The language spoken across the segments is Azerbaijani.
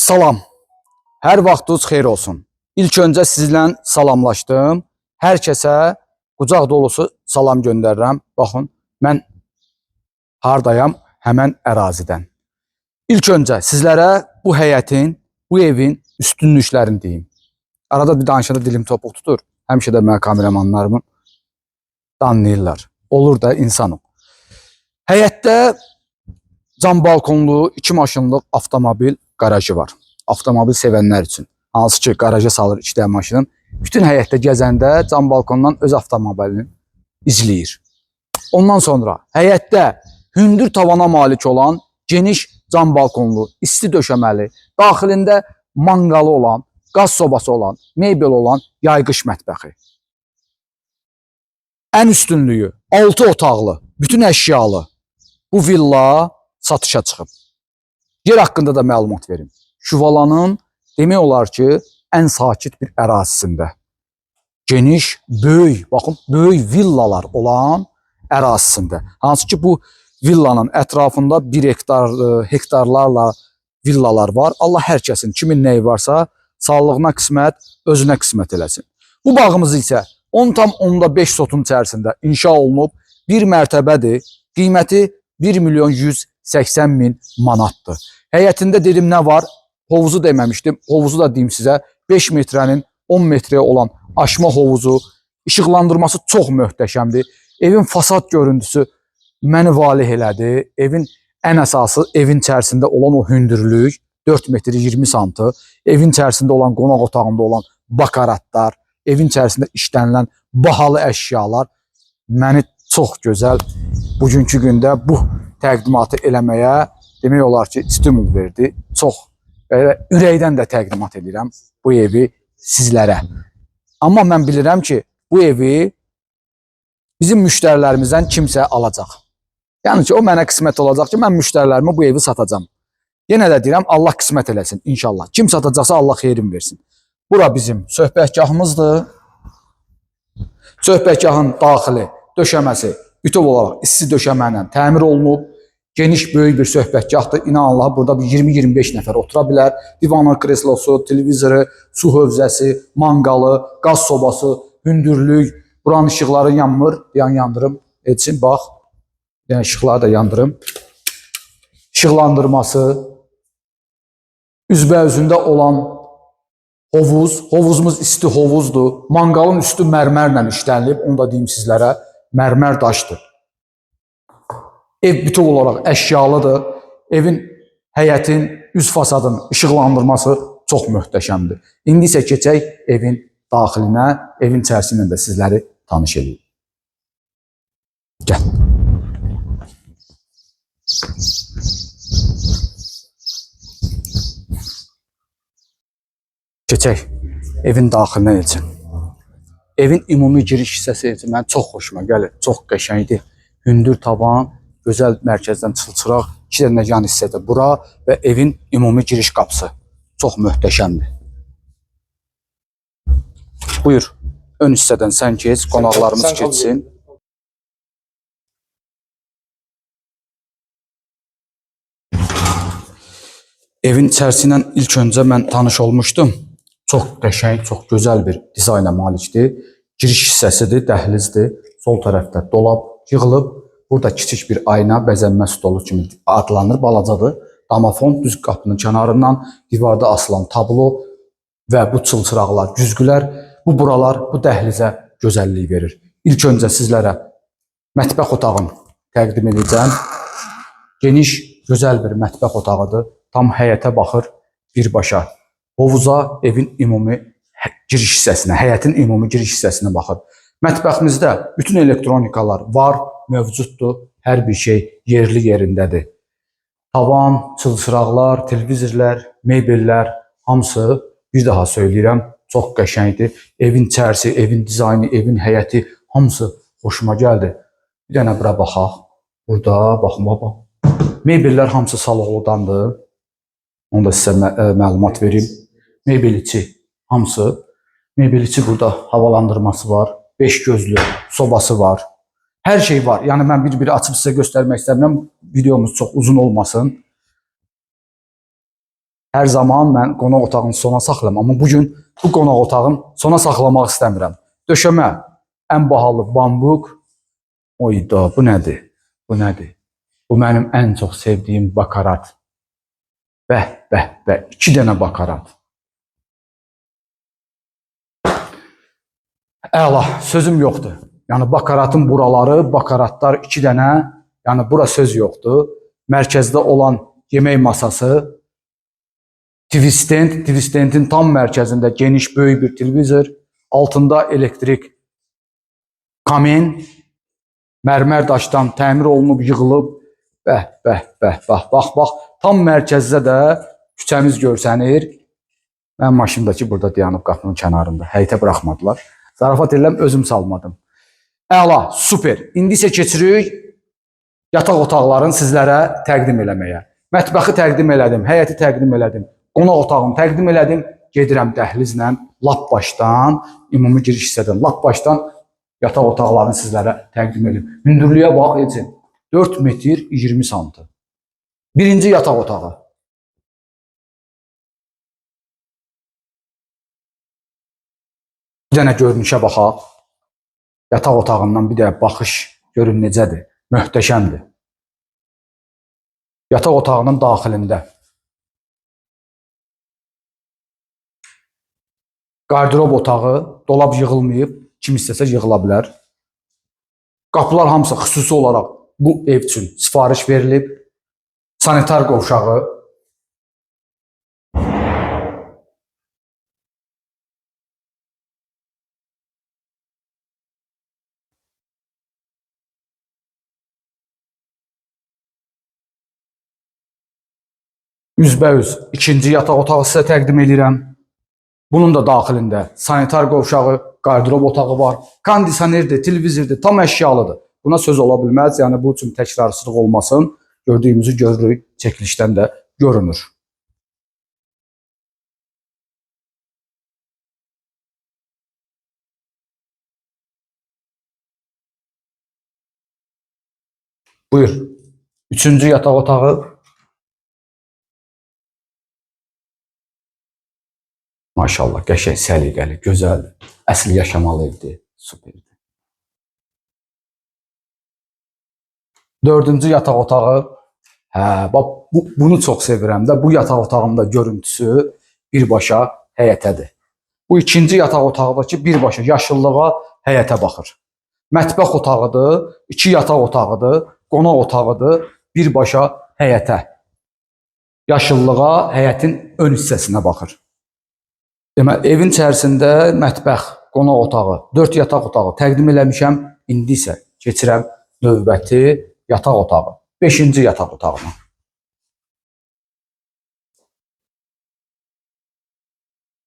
Salam. Hər vaxtınız xeyir olsun. İlk öncə sizlə salamlaşdım. Hər kəsə qucaq dolusu salam göndərirəm. Baxın, mən hardayam? Həmən ərazidən. İlk öncə sizlərə bu həyətin, bu evin üstünlüklərini deyim. Arada bir danışanda dilim topuq tutur. Həmişə də mənə kameramanlarımın danlayırlar. Olur da insanım. Həyətdə cam balkonlu, iki maşınlıq avtomobil qarajı var. Avtomobil sevənlər üçün. Hansı ki, qaraja salır iki dənə maşının. Bütün həyətdə gəzəndə cam balkondan öz avtomobilini izləyir. Ondan sonra həyətdə hündür tavana malik olan geniş cam balkonlu, isti döşəməli, daxilində manqalı olan, qaz sobası olan, mebel olan yayqış mətbəxi. Ən üstünlüyü 6 otaqlı, bütün əşyalı bu villa satışa çıxıb. Yer haqqında da məlumat verim. Şuvalanın demək olar ki, ən sakit bir ərazisində. Geniş, böyük, baxın, böyük villalar olan ərazisində. Hansı ki, bu villanın ətrafında 1 hektar, hektarlarla villalar var. Allah hər kəsin kimin nəyi varsa sağlığına qismət, özünə qismət eləsin. Bu bağımız isə 10,5 sotun içərisində inşa olunub, bir mərtəbədir. Qiyməti 1 milyon 180 min manatdır. Həyətində dedim nə var? Hovuzu deməmişdim. Hovuzu da deyim sizə. 5 metrənin 10 metrəyə olan aşma hovuzu, işıqlandırması çox möhtəşəmdir. Evin fasad görüntüsü məni valeh elədi. Evin ən əsası evin içərisində olan o hündürlük 4 metr 20 santı, evin içərisində olan qonaq otağında olan bakaratlar, evin içərisində işlənilən bahalı əşyalar məni çox gözəl bugünkü gündə bu təqdimatı eləməyə demək olar ki, stimul verdi. Çox belə ürəkdən də təqdimat edirəm bu evi sizlərə. Amma mən bilirəm ki, bu evi bizim müştərilərimizdən kimsə alacaq. Yəni ki, o mənə qismət olacaq ki, mən müştərilərimə bu evi satacam. Yenə də deyirəm, Allah qismət eləsin inşallah. Kim satacaqsa Allah xeyrin versin. Bura bizim söhbətgahımızdır. Söhbətgahın daxili döşəməsi bütöv olaraq isti döşəmə ilə təmir olunub. Geniş, böyük bir söhbətgahdır. İnan Allaha burada bir 20-25 nəfər otura bilər. Divanın kreslosu, televizoru, su hövzəsi, manqalı, qaz sobası, hündürlük. Buranın işıqları yanmır. Yan yandırım. Etsin, bax. Yəni işıqları da yandırım. İşıqlandırması, üzbəüzündə olan hovuz. Hovuzumuz isti hovuzdur. Manqalın üstü mərmərlə işlənilib. Onu da deyim sizlərə. Mərmər daşdır. Ev bütöv olaraq əşyalıdır. Evin həyətin, üz fasadın işıqlandırması çox möhtəşəmdir. İndi isə keçək evin daxilinə, evin içərisi ilə də sizləri tanış edeyim. Gəl. Keçək evin daxilinə Elçin. Evin ümumi giriş hissəsi Elçin mənim çox xoşuma gəlir. Çox qəşəngdir. Hündür tavan, gözəl mərkəzdən çılçıraq, iki dənə yan hissədə bura və evin ümumi giriş qapısı. Çox möhtəşəmdir. Buyur. Ön hissədən sən keç, qonaqlarımız Sən keçsin. Evin içərisi ilə ilk öncə mən tanış olmuşdum. Çox qəşəng, çox gözəl bir dizayna malikdir. Giriş hissəsidir, dəhlizdir. Sol tərəfdə dolab yığılıb. Burada kiçik bir ayna, bəzənmə stolu kimi adlanır, balacadır. Damafon düz qapının kənarından, divarda asılan tablo və bu çılçıraqlar, güzgülər, bu buralar bu dəhlizə gözəllik verir. İlk öncə sizlərə mətbəx otağını təqdim edəcəm. Geniş, gözəl bir mətbəx otağıdır. Tam həyətə baxır birbaşa. Hovuza, evin ümumi giriş hissəsinə, həyətin ümumi giriş hissəsinə baxır. Mətbəximizdə bütün elektronikalar var, mövcuddur. Hər bir şey yerli yerindədir. Tavan, çılçıraqlar, televizorlar, mebellər hamısı bir daha söyləyirəm, çox qəşəngdir. Evin içərisi, evin dizaynı, evin həyəti hamısı xoşuma gəldi. Bir dənə bura baxaq. Burada baxın baba. Mebellər hamısı Saloğludandır. Onu da sizə məlumat verim. Mebel içi hamısı. Mebel içi burada havalandırması var. 5 gözlü sobası var. Hər şey var. Yəni mən bir-bir açıb sizə göstərmək istəmirəm. Videomuz çox uzun olmasın. Hər zaman mən qonaq otağını sona saxlayıram, amma bu gün bu qonaq otağını sona saxlamaq istəmirəm. Döşəmə ən bahalı bambuk. Oyda, bu nədir? Bu nədir? Bu mənim ən çox sevdiyim bakarat. Bəh, bəh, bəh. 2 dənə bakarat. Əla, sözüm yoxdur. Yəni bakaratın buraları, bakaratlar 2 dənə, yəni bura söz yoxdur. Mərkəzdə olan yemək masası, TV stand, TV standin tam mərkəzində geniş, böyük bir televizor, altında elektrik kamin, mərmər daşdan təmir olunub, yığılıb. Bəh, bəh, bəh, bax, bax, bax. Tam mərkəzdə də küçəmiz görsənir. Mənim maşındakı burada dayanıb qapının kənarında. Həyətə buraxmadılar. Zarafat edirəm, özüm salmadım. Əla, super. İndi isə keçirik yataq otaqlarını sizlərə təqdim eləməyə. Mətbəxi təqdim elədim, həyəti təqdim elədim, qonaq otağını təqdim elədim. Gedirəm dəhlizlə lap başdan, ümumi giriş hissədən lap başdan yataq otaqlarını sizlərə təqdim edim. Hündürlüyə bax, Elçin. 4 metr 20 santı. Birinci yataq otağı. Bir dənə görünüşə baxaq. Yataq otağından bir dənə baxış görün necədir. Möhtəşəmdir. Yataq otağının daxilində. Qardırob otağı, dolab yığılmayıb, kim istəsə yığıla bilər. Qapılar hamısı xüsusi olaraq bu ev üçün sifariş verilib. Sanitar qovşağı. Üzbəüz ikinci yataq otağı sizə təqdim edirəm. Bunun da daxilində sanitar qovşağı, qardırob otağı var. Kondisionerdir, televizordur, tam əşyalıdır. Buna söz ola bilməz. Yəni bu üçün təkrarsızlıq olmasın. Gördüyümüzü görürük, çəkilişdən də görünür. Buyur. Üçüncü yataq otağı. Maşallah, qəşəng, səliqəli, gözəldir. Əsl yaşamalı evdir. Superdir. Dördüncü yataq otağı. Hə, bax bunu çox sevirəm də. Bu yataq otağının da görüntüsü birbaşa həyətədir. Bu ikinci yataq otağıdakı birbaşa yaşıllığa, həyətə baxır. Mətbəx otağıdır, iki yataq otağıdır, qonaq otağıdır, birbaşa həyətə. Yaşıllığa, həyətin ön hissəsinə baxır. Deməli, evin içərisində mətbəx, qonaq otağı, 4 yataq otağı təqdim eləmişəm. İndi isə keçirəm növbəti yataq otağı, 5-ci yataq otağına.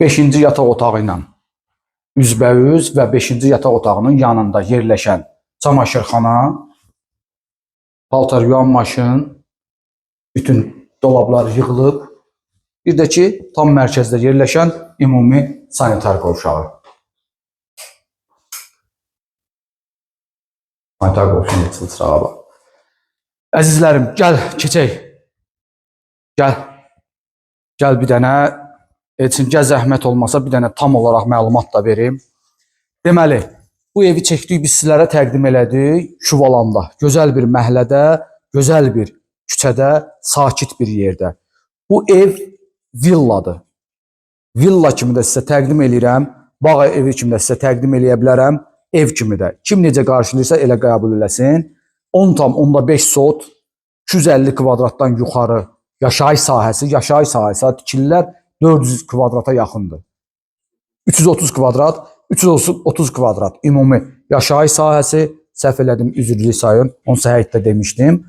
Beşinci yataq otağı ilə üzbəüz və 5-ci yataq otağının yanında yerləşən çamaşırxana, paltar yuyan maşın, bütün dolablar yığılıb. Bir də ki, tam mərkəzdə yerləşən ümumi sanitar qovşağı. Sanitar qovşağının çılçırağa bax. Əzizlərim, gəl keçək. Gəl. Gəl bir dənə Elçin, gəl zəhmət olmasa bir dənə tam olaraq məlumat da verim. Deməli, bu evi çəkdik, biz sizlərə təqdim elədik Şuvalanda. Gözəl bir məhəllədə, gözəl bir küçədə, sakit bir yerdə. Bu ev villadır. Villa kimi də sizə təqdim eləyirəm. Bağ evi kimi də sizə təqdim eləyə bilərəm. Ev kimi də. Kim necə qarşılayırsa elə qəbul eləsin. 10,5 sot, 250 kvadratdan yuxarı yaşayış sahəsi, yaşayış sahəsi tikililər 400 kvadrata yaxındır. 330 kvadrat, 330 kvadrat ümumi yaşayış sahəsi. Səhv elədim, üzrlü sayın. Onsuz həyətdə demişdim.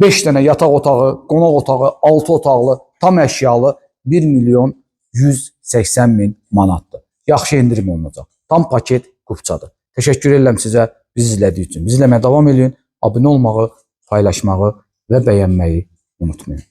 5 dənə yataq otağı, qonaq otağı, 6 otaqlı, tam əşyalı 1 milyon 180 min manatdır. Yaxşı endirim olunacaq. Tam paket kupçadır. Təşəkkür edirəm sizə bizi izlədiyi üçün. Bizi izləməyə davam edin. Abunə olmağı, paylaşmağı və bəyənməyi unutmayın.